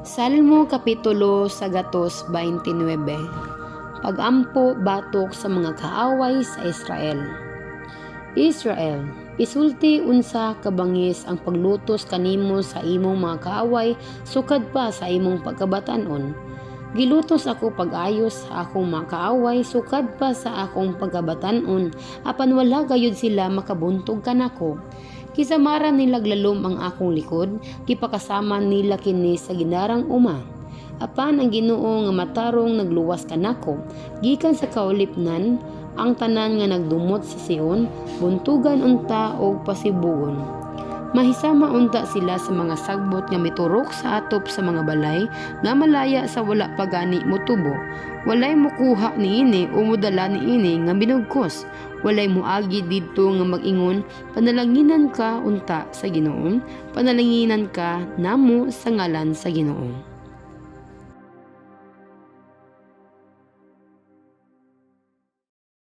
Salmo Kapitulo sagatos 29. Pagampo batok sa mga kaaway sa Israel. Israel, isulti unsa kabangis ang paglutos kanimo sa imong mga kaaway sukad pa sa imong pagkabatanon. Gilutos ako pag-ayos sa akong mga kaaway sukad pa sa akong pagkabatanon, apan wala gayud sila makabuntog kanako. Kisamaran nila lalom ang akong likod, gipakasama nila kini sa ginarang uma. Apan ang Ginoo nga matarong nagluwas kanako, gikan sa kaulipnan. Ang tanan nga nagdumot sa Sion, buntugan unta og pasibugon. Mahisama unta sila sa mga sagbot nga miturok sa atop sa mga balay nga malaya sa wala pa gani motubo. Walay mukuha niini o modala niini nga binugkos. Walay muagi didto nga mag-ingon, "Panalanginan ka unta sa Ginoo, panalanginan ka namo sa ngalan sa Ginoo."